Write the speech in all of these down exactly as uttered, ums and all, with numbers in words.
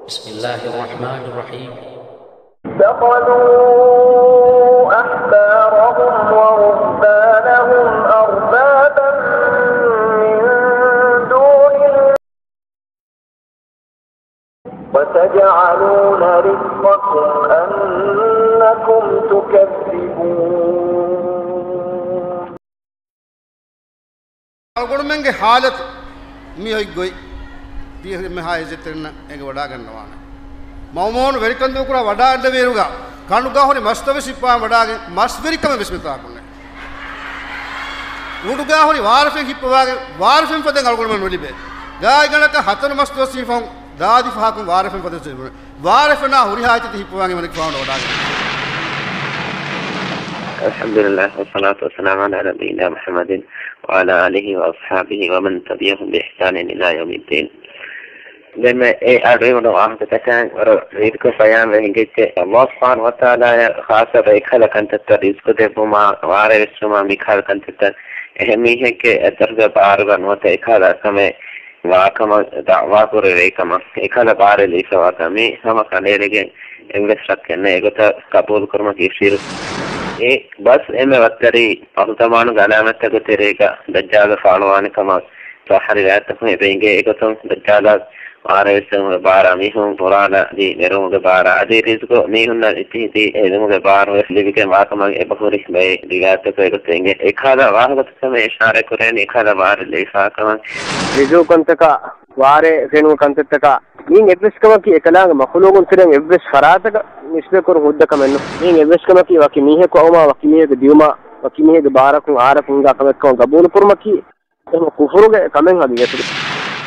بسم الله الرحمن الرحيم. اتخذوا أحبارهم ورهبانهم أربابا من دون الله وتجعلون رزقكم أنكم تكذبون. އަޅުގަނޑުމެންގެ ޙާލަތު މި އޮތް ގޮތް މިހާ އިއްޒަތްތެރިންނަށް އެނގި ވަޑާގަންނަވާނެ. މައުމޫނު ވެރިކަން ދޫކުރާ ވަޑާގަންނަވާ އިރުގަ، ކަނޑުގާ ހުރި މަސްތައް ވެސް ހިއްޕަވާ ވަޑާގެން މަސްވެރިކަމެއް ވެސް މިތާކުންނެ. އުޑުގާ ހުރި ވާރެފެން ހިއްޕަވާގެން ވާރެފެން ފަދައިން އަޅުގަނޑުމެން ނުލިބޭ. ގާތްގަނޑަކަށް ހަތަރު މަސް ދުވަސް ހިފަހުން ދާދި ފަހަކުން ވާރެފެން ފަދައިން ވާރެފެނާ ހުރިހާ އެތިތި ހިއްޕަވާގެން މަނިކުފާނު ވަޑާގެން. الحمد لله والصلاة والسلام على نبينا محمد وعلى آله وأصحابه ومن تبعهم بإحسان إلى يوم الدين. ދެންމެ އެ އަޑުއިވުނު ވާހަކަތަކަށް ވަރަށް ރީތިކޮށް ބަޔާންވެ ހިނގައްޖެ. ﷲ ސުބްޙާނަހޫ ވަތަޢާލާއަށް ޚާއްޞަ އެކަހަލަ ކަންތައްތައް، ރިޒްޤު ދެއްވުމާ، ވާރޭ ވެއްސުމާ، މިކަހަލަ ކަންތައްތައް އެހެން މީހެއްގެ އެތަރުގެ ބާރުގަ ނުވަތަ އެކަހަލަ ކަމެއް ވާކަމަށް ދަޢުވާކުރެވޭ ކަމަށް، އެކަހަލަ ބާރެއް ލިބިފަވާކަމަށް މި ހަމަ ކަނޑައެޅިގެން އެއްވެސް ޝައްކެއް ނެތް. އެގޮތަށް ޤަބޫލުކުރުމަކީ ޝިރުކު. އެ ބަސް އެންމެ ވައްތަރި އަހުލުޒަމާނުގެ ޢަލާމަތްތަކުގެ ތެރޭގަ ދައްޖާލު ފާޅުވާނެ ކަމަށް ޞައްޙަ ރިވާޔަތްތަކުން އެބަ އެނގޭ. އެގޮތުން ދައްޖާލާ ވާރޭ ވެއްސެވުމުގެ ބާރާ މީހުން ބުރާލާ އަދި ނެރުމުގެ ބާރާ އަދި ރިޒްޤު މީހުންނަށް އިތިއިތި އެދުމުގެ ބާރު ވެސް ލިބިގެން ވާކަމަށް އެބަހުރި ބައެއް ރިވާޔަތްތަކުން އެގޮތަށް އެނގޭ. އެކަހަލަ ވާހަކަތަކުގެ އިޝާރާތް ކުރެވެނީ އެކަހަލަ ބާރެއް ލިބިފަވާކަމަށް. ނުޒޫލު ކަންތަކާ، ވާރޭ ފެނުނު ކަންތައްތަކާ، މިއިން އެއްވެސް ކަމަކީ އެކަލާނގެ މަޚުލޫގުން ތެރެއިން އެއްވެސް ފަރާތަކަށް ނިސްބަތްކުރުން ހުއްދަ ކަމެއް ނޫން. މިއިން އެއްވެސް ކަމަކީ ވަކި މީހަކު އައުމާ، ވަކި މީހެއްގެ ދިއުމާ، ވަކި މީހެއްގެ ބާރަކުން އާރަކުން ހިނގާ ކަމެއްކަމަށް ގަބޫލުކުރުމަކީ އެހެން ކުފުރުގެ ކަމެއް ހަގީގަތުގަ.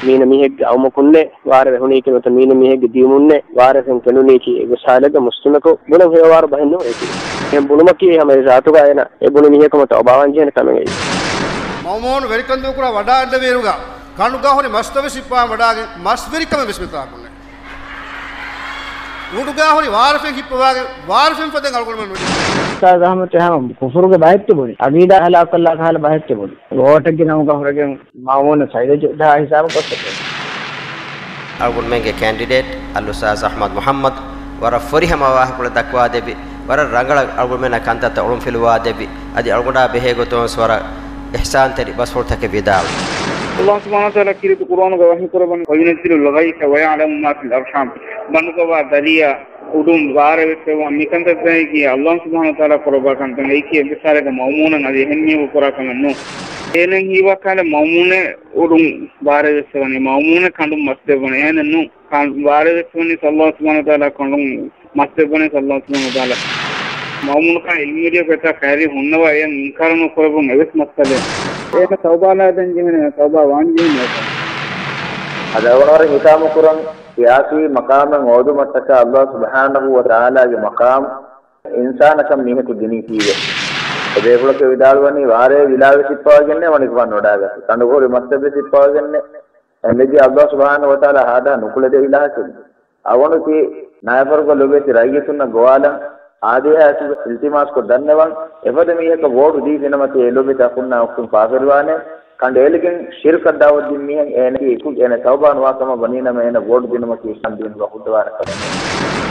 މީނަ މީހެއްގެ އައުމަކުންނޭ ވާރޭ ވެހުނީކީ ނުވަތަ މީނަ މީހެއްގެ ދިއުމުންނޭ ވާރޭ ފެން ކެނޑުނީކީ އެއްވެސް ހާލެއްގަ މުސްލިމަކު ބުނަން ހެޔޮވާރު ބަހެއް ނޫން އެކީ. އެހެން ބުނުމަކީ ހަމަ އެ ޒާތުގަ އޭނަ އެ ބުނި މީހަކު މަތަ އޮބާވާން ޖެހޭނެ ކަމެއް އެއީ. މައުމޫނު ވެރިކަން ދޫކުރާ ވަޑާގަންނަވާ އިރުގަ، ކަނޑުގާ ހުރި މަސްތައް ވެސް ހިއްޕަވާ ވަޑާގެން މަސްވެރިކަމެއް ވެސް މިތާކުންނެ. އުޑުގާ ހުރި ވާރެފެން ހިއްޕަވާގެން ވާރެފެން ފަދައިން އަޅުގަނޑުމެން ނުލިބޭ. އުސްތާޛު އަޙްމަދު އެހާމަ ކުފުރުގެ ބަހެއް ތިބުނީ. ޢަޤީދާ ހަލާކުކޮށްލާ ކަހަލަ ބަހެއް ތިބުނީ. ވޯޓެއްގެ ނަމުގަ ހުރެގެން މައުމޫނަށް ސައިލަޖު ދާ ހިސާބު ކޮށްފަ. އަޅުގަނޑުމެންގެ ކެންޑިޑޭޓް އަލްއުސްތާޛު އަޙްމަދު މުޙައްމަދު ވަރަށް ފުރިހަމަ ވާހަކަކޮޅެއް ދައްކަވާދެއްވި، ވަރަށް ރަނގަޅަށް އަޅުގަނޑުމެންނަށް ކަންތައްތައް އޮޅުންފިލުވާދެއްވި، އަދި އަޅުގަނޑާ ބެހޭ ގޮތުން ވެސް ވަރަށް އިޙްސާންތެރި ބަސްފުޅުތަކެއް ވިދާޅުވި. ﷲ ސުބްޙާނަހޫ ވަތަޢާލާ ކީރިތި ޤުރުއާނުގަ ވަޙީ ކުރައްވަނީ، "وَيُنَزِّلُ الْغَيْثَ وَيَعْلَمُ مَا فِي الْأَرْحَامِ." ބަނޑުގަވާ ދަރިޔާ އުޑުން ވާރޭ ވެއްސެވުމާ މިކަންތައްތަކަކީ ﷲ ސުބްޙާނަހޫ ވަތަޢާލާ ކުރައްވާ ކަންތައް. އެއީކީ އެއްވެސް ހާލެއްގަ މައުމޫނަށް އަދި އެހެން މީހަކު ކުރާ ކަމެއް ނޫން. އޭނައަށް ހީވާ ކަހަލަ މައުމޫނޭ އުޑުން ވާރޭ ވެއްސެވަނީ، މައުމޫނޭ ކަނޑުން މަސް ދެއްވަނީ. އެހެނެއް ނޫން. ކަން-، ވާރޭ ވެއްސެވަނީ ﷲ ސުބްޙާނަހޫ ވަތަޢާލާ ކަނޑުން މަސް ދެއްވަނީ ﷲ ސުބްޙާނަހޫ ވަތަޢާލާ. މައުމޫނަކާ ޢިލްމުވެރިޔަކު އެތާ ކައިރި ހުންނަވާ އެއަށް އިންކާރު ނުކުރެވުން އެއްވެސް މައްސަލައެއް. އޭނަ ތައުބާ ލާދޭން ޖެހޭނެ، ތައުބާ ވާން ޖެހޭނެ. އަދި އަޅުގަނޑު ހިތާމަ ކުރަން ސިޔާސީ މަޤާމެއް ހޯދުމަށްޓަކާ ﷲ ސުބްޙާނަހޫ ވަތަޢާލާގެ މަޤާމް އިންސާނަކަށް މީހަކު ދިނީކީއެއް. އެބޭފުޅަކަށް ވިދާޅުވަނީ ވާރޭ ވިލާވެސް ހިއްޕަވަގެންނޭ މަނިކުފާނު ވަޑާގަތީ. ކަނޑުގަ ހުރި މަސްތައްވެސް ހިއްޕަވަގެންނޭ. އެމްޑީޖީ ﷲ ސުބްޙާނަހޫ ވަތަޢާލާ ހާދަ ނުކުޅެދޭ އިލާހަކެއް. އަޅުގަނޑަކީ ނާޔަފަރުގަ ލޮބުވެތި ރައްޔިތުންނަށް ގޮވާލަން އާދޭހާ އެކުގަ އިލްތިމާސްކޮށް ދަންނަވަން، އެފަދަ މީހަކަށް ވޯޓު ދީފިނަމަތީ އެ ލޮބުވެތި އަޚުންނާ އުޚްތުން ފާފަވެރިވާނެ. ކަނޑައެޅިގެން ޝިރްކަށް ދަޢުވަތު ދިން މީހެއް އޭނައަކީ އެކު އޭނަ ތައުބާ ނުވާ ކަމަށް ވަނީނަމަ އޭނަ ވޯޓު ދިނުމަކީ އިސްލާމް ދީނުގަ ހުއްދަވާނެ ކަމެއް ނޫން.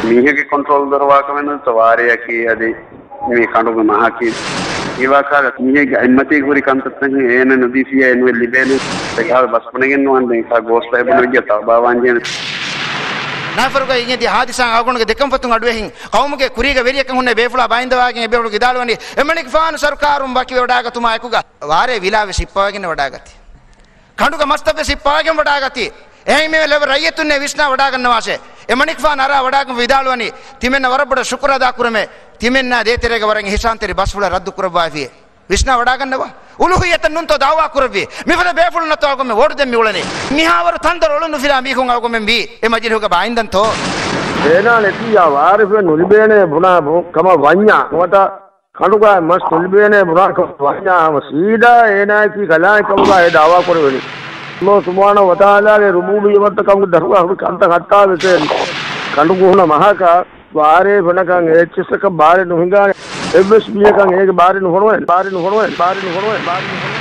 މީހެއްގެ ކޮންޓްރޯލް ދޮރު ވާ ކަމެއް ނޫންތޯ ވާރޭއަކީ އަދި މި ކަނޑުގެ މަހަކީ. ހީވާ ކަހަލަ މީހެއްގެ އެއްމަތީގަ ހުރި ކަންތައްތަކެއް އޭނަ ނުދީފިއްޔާ އެންމެ ލިބޭނެ. އެކަހަލަ ބަސް ބުނެގެން ނުވާން ދެން އެކަހަލަ ގޯސް ބައި ބުނެވިއްޔާ ތައުބާ ވާން ޖެހޭނެ. ނާޔަފަރުގައި އިނގޭ ދިޔަ ހާދިސާއިން އަޅުގަނޑުގެ ދެކަންފަތުން އަޑުއެހިން ޤައުމުގެ ކުރީގަ ވެރިޔަކަށް ހުންނަ ބޭފުޅާ ބައިންދަވާގެން އެބޭފުޅުން ވިދާޅުވަނީ، އެމަނިކުފާނު ސަރުކާރުން ވަކިވެވަޑާގަތުމާ އެކުގަ ވާރޭ ވިލާވެސް ހިއްޕަވަގެން ވަޑާގަތީ. ކަނޑުގަ މަސްތައްވެސް ހިއްޕަވަގެން ވަޑާގަތީ. އެހެންމެ ލެވެ ރައްޔިތުންނޭ ވިސްނާ ވަޑާގަންނަވާށޭ. އެމަނިކުފާނު އަރާ ވަޑާގެން ވިދާޅުވަނީ، ތިމެންނަށް ވަރަށް ބޮޑަށް ޝުކުރު އަދާކުރަމޭ. ތިމެންނާ ދޭތެރޭގަ ވަރަށް އިޙްސާންތެރި ބަސްފުޅެއް ރައްދު ކުރައްވާފިއޭ. ވިސްނާ ވަޑާގަންނަވާ. އުލޫހިއްޔަތަށް ނޫންތޯ ދަޢުވާ ކުރެއްވީ؟ މިފަދަ ބޭފުޅުންނަށްތޯ އަޅުގަނޑުމެން ވޯޓު ދެން މިއުޅެނީ؟ މިހާވަރު ތަންދޮރު އޮޅުން ނުފިލާ މީހުން އަޅުގަނޑުމެން ވީ އެ މަޖިލިހުގަ ބައިންދަންތޯ؟ އޭނާ ނެތިއްޔާ ވާރިފެއް ނުލިބޭނޭ ބުނާ ބު-، ކަމަށް ވަންޏާ ނުވަތަ ކަނޑުގައި މަސް ނުލިބޭނޭ ބުނާކަށް ވަންޏާ ހަމަ ސީދާ އޭނާއަކީ ކަލާނގެ ކަމުގައި ދަޢުވާ ކުރެވެނީ. ﷲ ސުބްޙާނަހޫ ވަތަޢާލާގެ ރުބޫބިއްޔަތްތަކުގެ ދަށުގަ ހުރި ކަންތައް ހައްތާވެސް އެއް ކަނޑު ކުހުނަ މަހަކަށް ވާރޭ ފެނަކަށް އެއްޗިއްސަކަށް ބާރެއް ނުހިނގާނެ. އެއްވެސް މީހަކަށް އޭގެ ބާރެއް ނުފޮނުވޭ، ބާރެއް ނުފޮނުވޭ، ބާރެއް ނުފޮނުވޭ، ބާރެއް ނުފޮނުވޭ.